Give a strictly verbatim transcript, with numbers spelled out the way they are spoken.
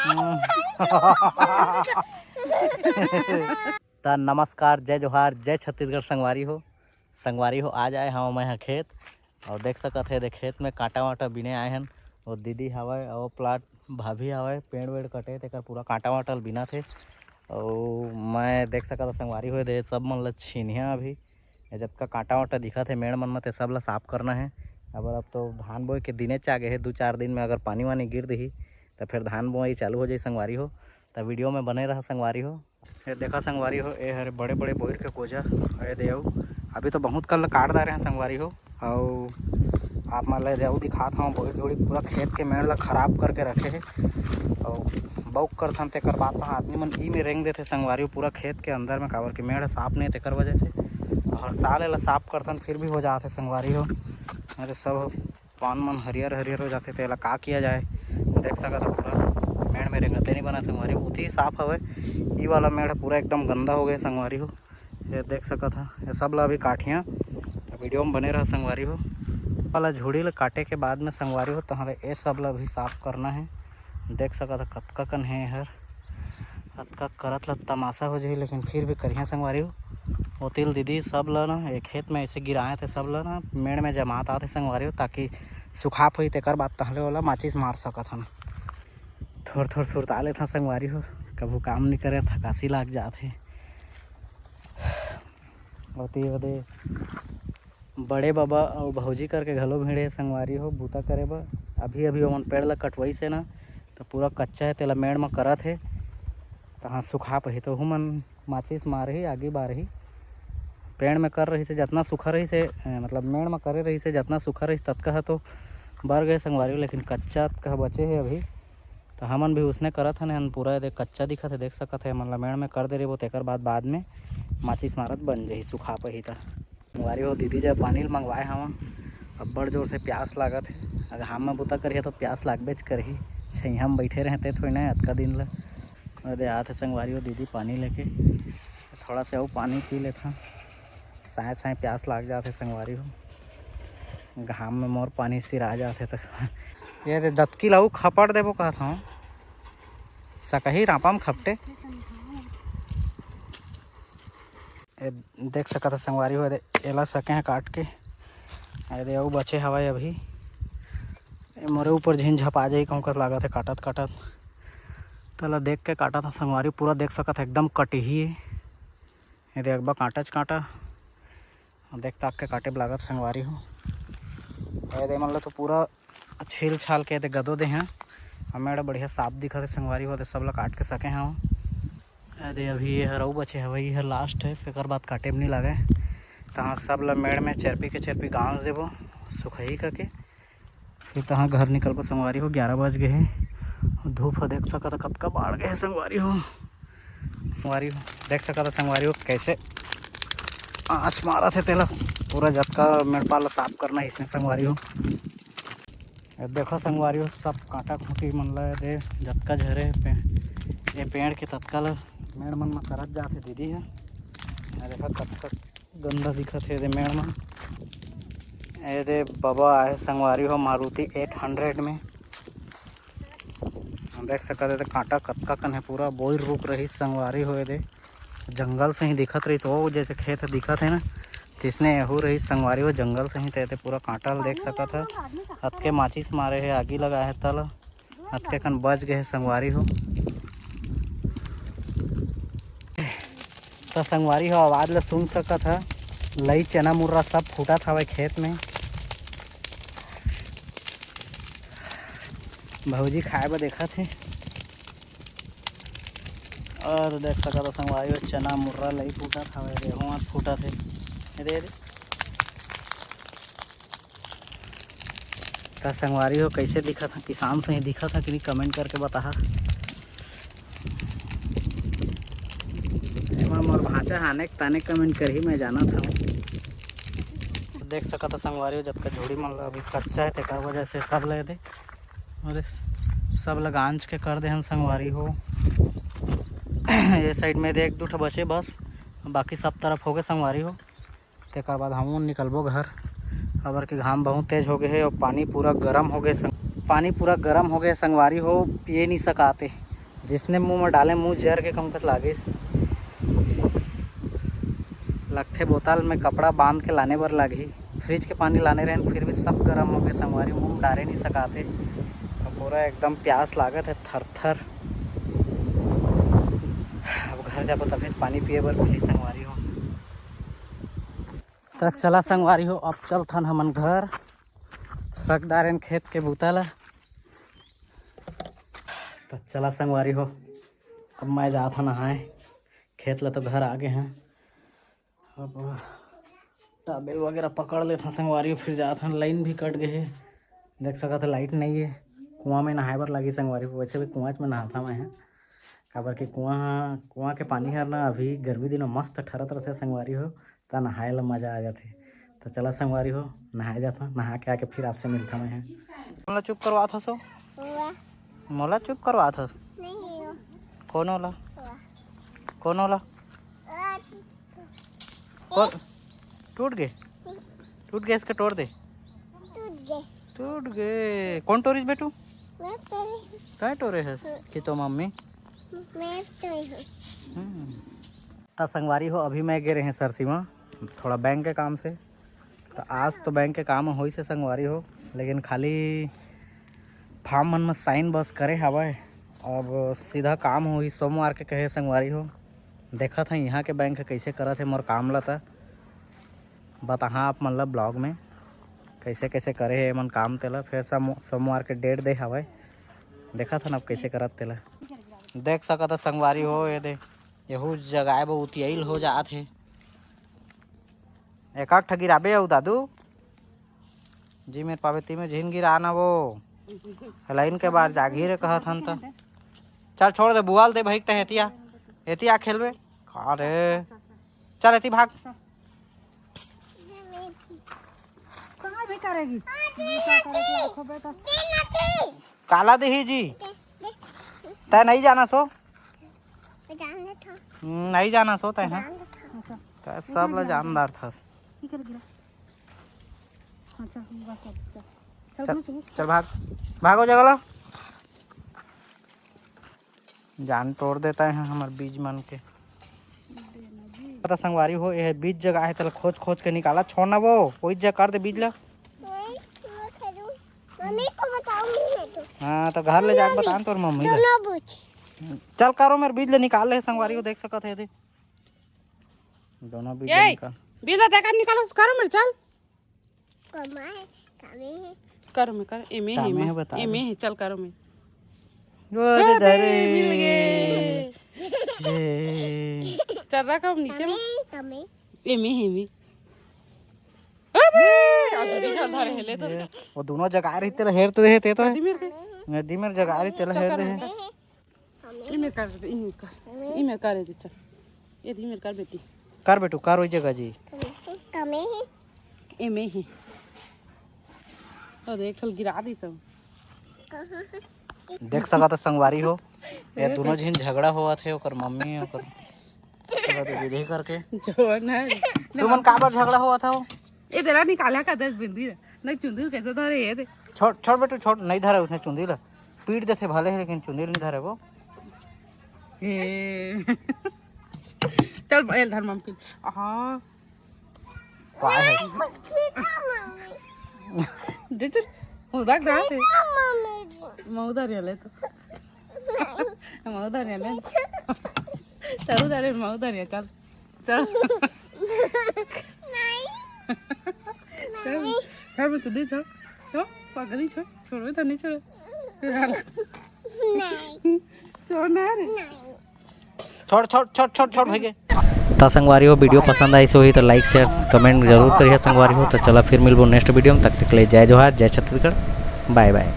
त नमस्कार, जय जोहार, जय छत्तीसगढ़ संगवारी हो। संगवारी हो, आज आए हव मैं ह खेत, अउ देख सकत हे, दे खेत में कांटा वांटा बिने आए हन। वो दीदी हवय, अउ प्लाट भाभी हवय, पेड़ वेड़ कटे, तेकर पूरा कांटा वांटा ल बिनत हे। अउ मैं देख सकत हव संगवारी हो, दे सब मन ल छीनिहा अभी। ये जतका कांटा वांटा दिखत हे मेड़ मन म, ते सब ल साफ करना हे। अब, अब तो धान बोए के दिने च आ गे हे, दू चार दिन में अगर पानी वानी गिर दिही, त फिर धान बोआई चालू हो जाई संगवारी हो। त वीडियो में बने रहा संगवारी हो। ये देखा संगवारी हो, ये हरे बड़े बड़े बोइर के कोजा, ये दे अउ अभी तो बहुत कन ल काट डारे हैं संगवारी हो। अउ आप मन ल दे अउ दिखात हव, बोइर झोड़ी पूरा खेत के मेड़ ल खराब करके रखे हे। अउ बउक करथन, तेकर बाद तो आदमी मन ई में रेंग देथे संगवारी हो, पूरा खेत के अंदर में, काबर के मेड़ साफ नहीं, तेकर वजह से। अउ हर साल एला साफ करथन, फिर भी हो जात हे संगवारी हो। अरे सब पान मन हरियर हरियर हो जाथे, तेला का किया जाए। देख सकत हो पूरा मेड़ में रेंगते नहीं बना संगवारी हो, उती साफ हवे। ई वाला मेड़ पूरा एकदम गंदा हो गए संगवारी हो। ये देख सकत हो, ये सब ला अभी काटिया, वीडियो में बने रहा संगवारी हो। वाला झुड़ी ला काटे के बाद में संगवारी हो, तहले ये सब ला भी साफ करना है। देख सकत हो कतका कन है हर, अतका करत ला तमाशा हो जाही, लेकिन फिर भी करिहा संगवारी हो। ओतिल दीदी सब ल ना, एक खेत में ऐसे गिराए थे, सब ल ना मेड़ में जमात आथे संगवारी हो, ताकि सुखा पही, तेकर बाद तहले ओला माचिस मार सकत हन। थोड़ थोड़ सुरता लेथन संगवारी हो, कभू काम नहीं करे, थकासी लाग जात हे। ओती ओदे बड़े बाबा अउ भौजी करके घलो भिड़े संगवारी हो बूता करे बर। अभी अभी ओमन पेड़ ल कटवई से ना, तो पूरा कच्चा है, तेला मेड़ म करत हे, तहाँ सुखा पही। तो ओहू मन माचिस मारही, आगी बारही। पेड़ में कर रही से जतना सूखा रही से, अ, मतलब मेड़ में करे रही से जतना सूखा रही ततका ह तो बर गए संगवारी हो, लेकिन कच्चा कह बचे हे अभी। तो हमन भी उसने करत हन, हन पूरा दे कच्चा दिखत है, देख सकत है, मतलब मेड़ में कर दे रही वो, तेकर बाद, बाद में माचिस मारत बन जाही, सुखा पही त। संगवारी हो, दीदी जब पानी ल मंगवाए हवा, अब्बड़ जोर से प्यास लागत है। अगर हम में बूता करिए तो प्यास लागबेच करही, छैया में बैठे रहे ते थोड़ी ना अतका दिन ल। अरे आत है संगवारी हो दीदी पानी लेके, थोड़ा से अउ पानी पी लेथन, साए साए प्यास लाग जात है संगवारी हो। घाम में मोर पानी सिरा जात है तो ये दे दतकी ला अउ खपड़ देबो कहत हूँ, सकही रापा में खपटे। ए, देख सकत ह संगवारी हो, एदे एला सके हैं काट के। एदे अउ बचे हवय अभी। ए, मोरे ऊपर झिन झपा जाही कहूँ कस लागत है काटत काटत। तेला देख के काटत ह संगवारी, पूरा देख सकत ह एकदम कटिही। एदे अकबा काटच काटा। देख ताक के काटे ब लागत संगवारी हो। एदे मन ल तो पूरा छील छाल के एदे गदो दे हैं। अउ मेड़ बढ़िया साफ दिखत है संगवारी हो, एदे सब ल काट के सके हव। एदे अभी ये हर अउ बचे हवय, ये हर लास्ट है, फिर एकर बाद काटे में नहीं लागे। तहाँ सब ल मेड़ में चरपी के चरपी गांज देबो, सुखही करके। फिर तहाँ घर निकलबो संगवारी हो, ग्यारह बज गए हे। धूप ह देख सकत ह कतका बाढ़ गए हे संगवारी हो। संगवारी हो, देख सकत ह संगवारी हो, कैसे आँच मारत हे तेला। पूरा जतका मेड़पाल ला साफ करना है इसने संगवारी हो। ए देखो संगवारी हो, सब कांटा खूंटी मन ला दे जतका झरे पे, ये पेड़ के ततका ला मेड़ मन म करत जात हे दीदी ह। ए देखो कतका गंदा दिखत हे दे मेड़ मन। ए दे बाबा आए संगवारी हो मारुति एट हंड्रेड में। देख सकत हे, कांटा कतका कन हे, पूरा बोइर रुख रहिस संगवारी हो। एदे जंगल सही दिखत रहिस, वो जैसे खेत दिखत हे ना, तइसने एहू रहिस संगवारी हो, जंगल सही। ते, ते पूरा कांटा ल देख सकत ह, अतके माचिस मारे हे, आगी लगाए हे, तल अतके कन बच गए हे संगवारी हो। त संगवारी हो, आवाज ल सुन सकत ह, लई चना मुर्रा सब फूटत हवय खेत में। भौजी खाए बर देखत हे। अउ देख सकत हो संगवारी हो, चना मुर्रा लई फूटत हवय, रेहू ह फूटत हे। रे, रे। त संगवारी हो, कैसे दिखत ह? किसान सही दिखत ह कि नहीं, कमेंट करके बताहा। एमा मोर भांचा ह, आने ताने कमेंट करही, मैं जानत हूँ। देख सकत ह संगवारी हो, जतका झोड़ी मन ला अभी कच्चा है, तेकर वजह से सब ले दे। अरे, सब लगांज के कर देहन संगवारी हो। ये साइड में दे एक दू ठो बचे बस, बाकी सब तरफ हो गए संगवारी हो। तेकर बाद हमन निकलबो घर, काबर कि घाम बहुत तेज हो गए हे और पानी पूरा गरम हो गए संग-, पानी पूरा गरम हो गए संगवारी हो, पिए नहीं सकाते। जिसने मुंह में डाले, मुंह जर के कमकत लागिस। लगथे बोतल में कपड़ा बांध के लाने बर लागही। फ्रिज के पानी लाने रहेन, फिर भी सब गर्म हो गए संगवारी, मुंह में डारे नहीं सकाथे। अब पूरा एकदम प्यास लागत है थर थर। अब घर जाबो तभे पानी पिए बर मिली संगवारी हो। त चला संगवारी हो, अब चलथन हमन घर। सक डारेन खेत के बूता ला। त चला संगवारी हो, अब मैं जात हन नहाए। खेत ला तो घर आ गए हैं। अब टावेल वगैरह पकड़ लेथन संगवारी हो, फिर जात हन। लाइन भी कट गए है, देख सकत है लाइट नहीं है। कुआं में नहाए बर लागी संगवारी हो। वैसे भी कुआं में नहाता मैं है, काबर के कुआं कुआं के पानी हर ना अभी गर्मी दिन में मस्त ठरत रहथे संगवारी हो, त नहाए ला मजा आ जाथे। त चला संगवारी हो, नहाए जाता, नहा के आके फिर आपसे मिलता मैं है। मोला चुप करवात हसो? वाह। मोला चुप करवात हस? नहीं हो। कौन वाला? वाह। कौन वाला? वाह। कौन? टूट गए? टूट गए, इसके तोड़ दे। टूट गए। टूट गए। कौन टोरिस बेटू? मैं टोरे। तय टोरे हस? हम्म। कि तो मम्मी? मैं टोरे हूँ। हम्म। त संगवारी हो, अभी मैं गे रहे सरसीमा थोड़ा बैंक के काम से। त आज तो बैंक के काम होइस हे संगवारी हो, लेकिन खाली फॉर्म मन में साइन बस करे हवय। अब सीधा काम होही सोमवार के कहे संगवारी हो। देखत हन यहाँ के बैंक ह कइसे करत हे मोर काम ल, त बताहा आप मन ल ब्लॉग में कइसे कइसे करे हे एमन काम तेला। फेर सम-, सोमवार के डेट दे हवय, देखत हन अब कइसे करत तेला। देख सकत ह संगवारी हो, ये दे, यहू जगाए बर उतियाइल हो जात हे। एकाक ठा गिराबे अउ दादू, जी मेर पाबे ती में झिन गिरा ना वो। लाइन के बार जागी रे कहत हन त। चल छोड़ दे, बुआल दे भाई, ते एतिया, एतिया खेलबे। का रे? चल एती भाग। कहाँ भी करेगी? ये क्या करे, लाखों बेटा। काला देही जी। तय नहीं जाना सो? हम्म, नहीं जाना सो तय, हाँ? अच्छा। तय सब ला जानदार थस। ये कर गिरा। हाँ, चल, बस अब, चल। चल, चल, चल। चल भाग, भागो जगह ला। जान तोड़ देता है हमार बीज मन के। पता संगवारी हो, ये बीज जगह है, तेला खोज खोज के निकाला, छोड़ ना वो, वही जगह कर दे बीज ला। मम्मी को बताऊंगी मैं तो। हाँ, तो घर ले जाके दोनों बता बीज, तोर मम्मी ला। दोनों बीज। चल करो, मेरे बीज ले निकाल ले संगवारी हो, देख सकत है दे। दोनों बीज ये ले निकाल। बीज ला देखा निकालो, करो मेरे, चल। कमाए, कामे है। करो में कर, एमे है, कामे एमे। है, बता एमे दे। है, चल करो में। वो दे अरे, दे। मिल गए। दे। चल रहा कब नीचे में? कामे, कामे। एमे है, एमे। अरे, अभी भी चल धरे हेले तो। ये, वो दोनों जगह रही तेला हेर तो दे, ते तो। कदी मेरे के? ये दी मेर जगह रही तेला चल हेर करो दे। में। इमे कर दे, इमे कर, इमे कर दे, चल। ये दी मेरे कर बेटी। कर बेटू, कर वही जगह जी। कमे है। एमे है। और देख, ठल गिरा दी सब। देख सकत ह संगवारी हो, ये दोनों झिन झगड़ा होवत हे, ओकर मम्मी, ओकर, ओकर विधि करके। जो ना। तुमन काबर झगड़ा होवत हो? ये तेरा निकाला का दस बिंदी रे। नहीं चुंदी कैसे धरे ये दे। छोड़, छोड़ बेटू, छोड़, नहीं धरे उसने चुंदी ला। पीट देथे भले है, लेकिन चुंदी नहीं धरे वो। ए। चल, ए, धर मम्मी। हाँ। काय है? दे चल। मौदा डाल दे। मौदा रे ले तो। मौदा रे ले। चल, उधर मौदा रे, चल। चल। नहीं। चल, नहीं। चल, मैं तुझे छोड़। छोड़, पागल ही छोड़। छोड़ो तो नहीं छोड़ो। नहीं। छोड़ ना रे। नहीं। छोड़, छोड़, छोड़, छोड़, छोड़ भैया। त संगवारी हो, वीडियो पसंद आइस होही त like, share, comment जरूर करिहा संगवारी हो। त चला फिर मिलबो next वीडियो में, तब तक के लिए जय जोहार, जय छत्तीसगढ़, bye bye।